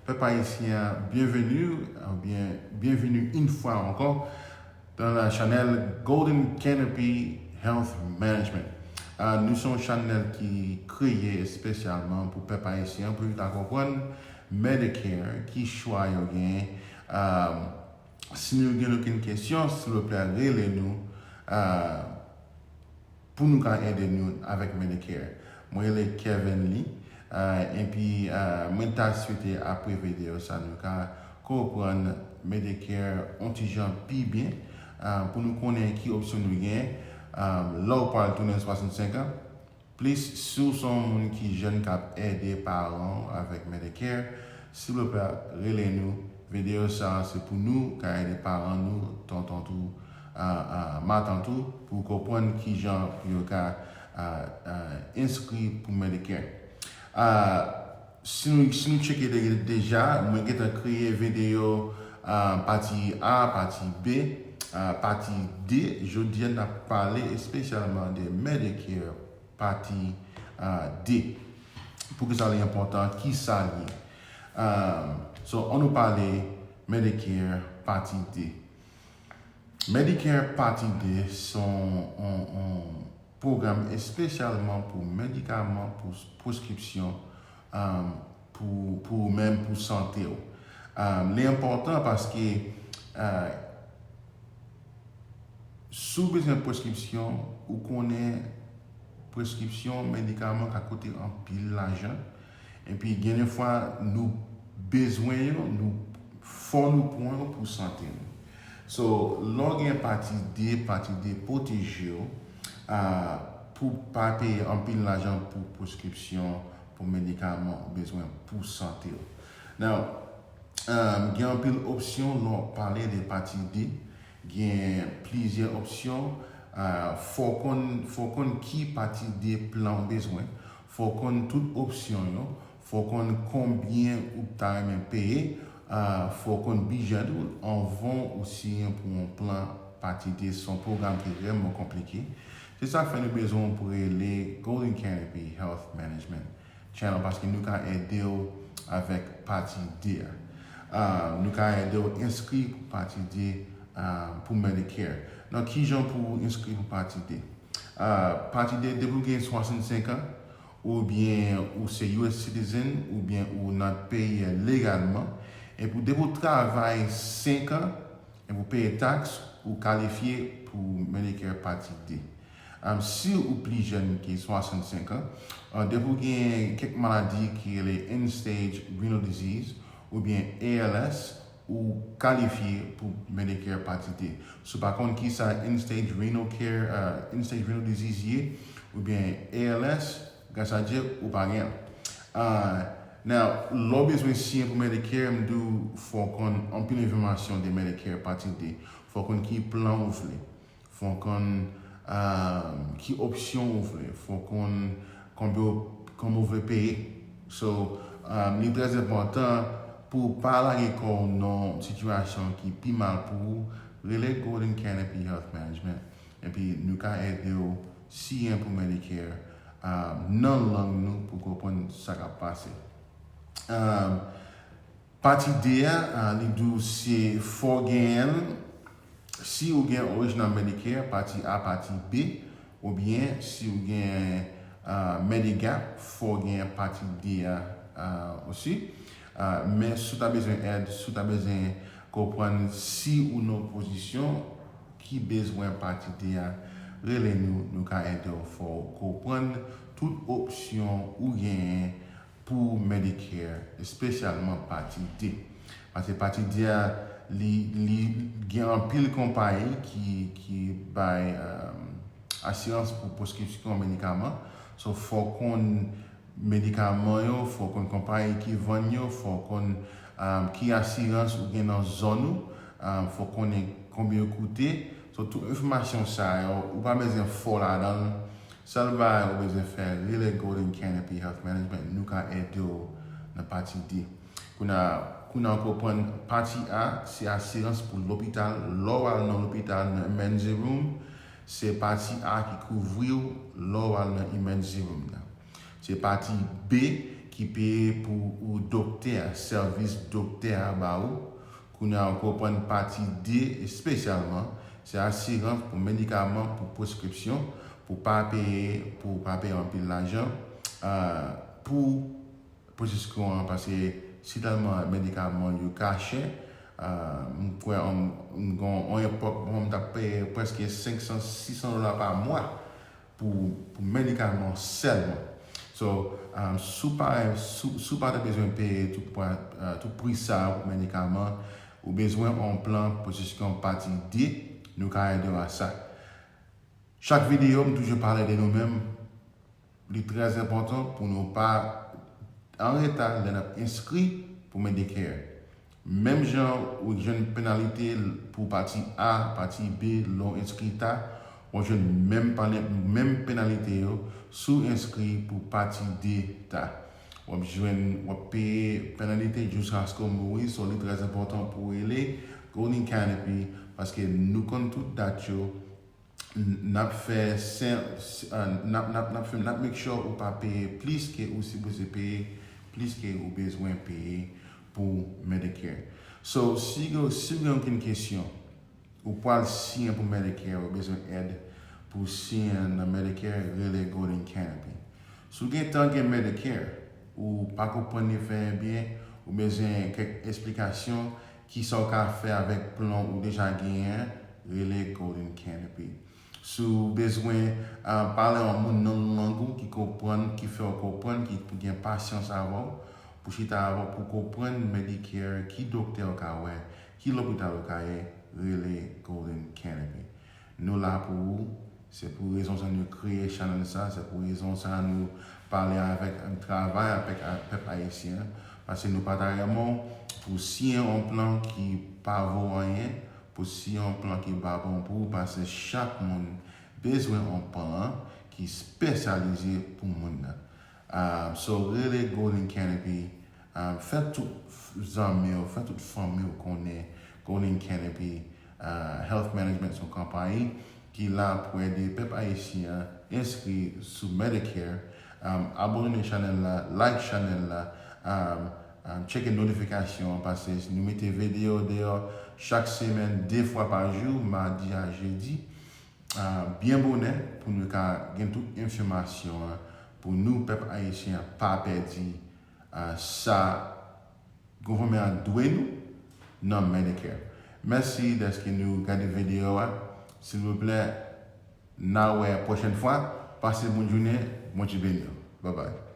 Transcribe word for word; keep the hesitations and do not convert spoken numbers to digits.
Pèp ayisyen, byenveni, oubyen byenveni yon fwa ankò dans la chanèl Golden Canopy Health Management. Ah, nou se yon chanèl ki kreye espesyalman pou pèp ayisyen, pou yo ta konprann Medicare, ki chwa yo gen. Ah, si nou gen okenn kesyon, silvouplè, rele nou, ah, pou nou ka ede nou avèk Medicare. Mwen rele Kevin Lee, ah, epi, ah, mwen ta swete apre videyo sa nou ka konprann Medicare yon ti jan pi byen, ah, pou nou konnen ki opsyon nou gen, ah, lè w pral tounen swasannsenk an. Plis, si w se yon moun ki jèn k ap ede paran w avèk Medicare, silvouplè, rele nou. Videyo sa a se pou nou ka ede paran nou, tonton tou, ah, ah, matant tou, pou konprann kijan pou yo ka, ah, ah, enskri pou Medicare. Ah, si nou, si nou tcheke de-, deja, mwen gentan kreye videyo, ah, pati A, pati B, ah, pati D. Jodi a, n ap pale espesyalman de Medicare pati, ah, D. Poukisa li enpòtan? Kisa l ye? Ah, so, ann nou pale Medicare pati D. Medicare pati D se yon, yon, yon pwogram espesyalman pou medikaman, pou preskripsyon, ah, pou, pou ou menm, pou sante w. Ah, li enpòtan paske, ah, si w bezwen preskripsyon, ou konnen preskripsyon medikaman ka koute anpil lajan. Epi gen de fwa nou bezwen yo, nou fò nou pran yo pou sante nou. So, lè w gen pati D, pati D pwoteje w, ah, pou pa peye anpil lajan pou preskripsyon, pou medikaman ou bezwen pou sante w. Now, ah, gen anpil opsyon lè w pale de pati D. Gen plizyè opsyon. Ah, fò w konn, fò w konn ki pati D plan w bezwen. Fò w konn tout opsyon yo. Fò w konn konbyen ou ta renmen peye. Ah, fò w konn bidjè tou anvan ou siyen pou yon plan pati D. Se yon pwogram ki vrèman konplike. Se sa k fè nou bezwen w pou rele Golden Canopy Health Management Channel, paske nou ka ede w avèk pati D a. Ah, nou ka ede w enskri pou pati D, ah, pou Medicare. Nan kijan pou w enskri pou pati D? Ah, pati D, depi w gen swasannsenk an, oubyen ou se U S citizen, oubyen ou nan peyi a legalman, epi depi w travay senk an, epi w peye taks, ou kalifye pou Medicare pati D. Ah, si ou pli jèn ke swasannsenk an, ah, depi w gen kèk maladi ki rele end-stage renal disease oubyen A L S, ou kalifye pou Medicare pati D. Si w pa konn kisa end-stage renal care, ah, end-stage renal disease ye, oubyen A L S, gras a Dye, ou pa gen l. Ah, now, lè w bezwen siyen pou Medicare, m di w fò w konn anpil enfòmasyon de Medicare pati D. Fò w konn ki plan ou vle. Fò w konn, ah, ki opsyon ou vle. Fò w konn konbyen w, kòman w vle peye. So, ah, li trè enpòtan pou w pa lage kò w nan sitiyasyon ki pi mal pou ou. Rele Golden Canopy Health Management. Epi nou ka ede w siyen pou Medicare, ah, nan lang nou pou w konprann sa k ap pase. Ah, pati D a, ah, li di w se fò w genyen l si w gen Original Medicare, pati A, pati B, oubyen si w gen, ah, Medigap, fò w genyen pati D a, ah, osi. Ah, men si w ta bezwen èd, si w ta bezwen konprann si ou nan pozisyon ki bezwen pati D a, rele nou, nou ka ede w, fò w konprann tout opsyon ou genyen pou Medicare, espesyalman pati D. Paske pati D a, li, li gen anpil konpayi ki, ki bay, um, asirans pou preskripsyon medikaman. So, fò w konn medikaman yo, fò w konn konpayi ki vann yo, fò w konn, um, ki asirans ou gen nan zòn ou, um, fò w konnen konbyen yo koute. So, tout enfòmasyon sa yo, ou pa bezwen fò ladan l. Sèl bagay ou bezwen fè, rele Golden Canopy Health Management, nou ka ede w nan pati D. Kounye a, kounye a w konprann pati A, se asirans pou lopital, lè w al nan lopital, nan emergency room, se pati A ki kouvri w, lè w al nan emergency room nan. Se pati B ki peye pou ou doktè a, sèvis doktè a ba ou. Kounye a ou konprann pati de espesyalman, se asirans pou medikaman pou preskripsyon, pou pa peye, pou pa peye anpil lajan, ah, pou preskripsyon an, paske si tèlman medikaman yo ka chè, ah, m kwè an, m gon on epòk, mwen m t ap peye prèske senk san, sis san dola pa mwa pou, pou medikaman sèlman. So, um, si w pa, si, si w pa ta bezwen peye tout, pwa- uh, tout pri sa a pou medikaman, ou bezwen yon plan preskripsyon pati de, nou ka ede w a sa. Chak videyo, m toujou pale de nou menm. Li trè enpòtan pou nou pa an reta lè n ap enskri pou Medicare. Menm jan ou jwenn penalite pou pati A, pati B, lè w enskri ta, w ap jwenn menm, menm penalite yo si w enskri pou pati de ta. W ap jwenn, w ap peye penalite jiskaske w mouri, so li trè enpòtan pou w rele Golden Canopy, paske nou konn tout dat yo, n ap fè sen, n ap, n ap, n ap fè, n ap make sure ou pa peye plis ke ou sipoze peye, plis ke ou bezwen peye pou Medicare. So, si w gen okenn kesyon, ou pral siyen pou Medicare, ou bezwen èd pou siyen nan Medicare, rele Golden Canopy. Si w gentan gen Medicare, ou pa konprann li fè byen, ou bezwen kèk esplikasyon, kisa w ka fè avèk plan ou deja genyen, rele Golden Canopy. Si w bezwen, ah, pale yon moun nan lang ou ki konprann, ki fè w konprann, ki pou gen pasyans avè w, pou chita avè w, pou konprann Medicare, ki doktè w ka wè, ki lopital w ka ye, rele Golden Canopy. Nou la pou ou. Se pou rezon sa nou kreye chanèl sa, se pou rezon sa nou pale avèk, travay avèk pèp ayisyen an, paske nou pa ta renmen w pou siyen yon plan ki pa vo anyen, pou siyen yon plan ki pa bon pou ou, paske chak moun bezwen yon plan ki espesyalize pou moun nan. Ah, so, rele Golden Canopy. Ah, fè tout zanmi w, fè tout fanmi w konnen Golden Canopy, ah, Health Management se yon konpayi ki la pou ede pèp ayisyen an enskri sou Medicare. Ah, abòne chanèl la, like chanèl la, ah, ah, tcheke notifikasyon an, paske nou mete videyo deyò chak semèn, de fwa pa jou, madi a jedi. Ah, byen bonè pou nou ka gen tout enfòmasyon an, pou nou, pèp ayisyen an, pa pèdi, ah, sa gouvènman an dwe nou nan Medicare. Mèsi dèske nou gade videyo a. Silvouplè, n a wè pwochèn fwa. Pase bon jounen, Bondye beni w. Bye bye.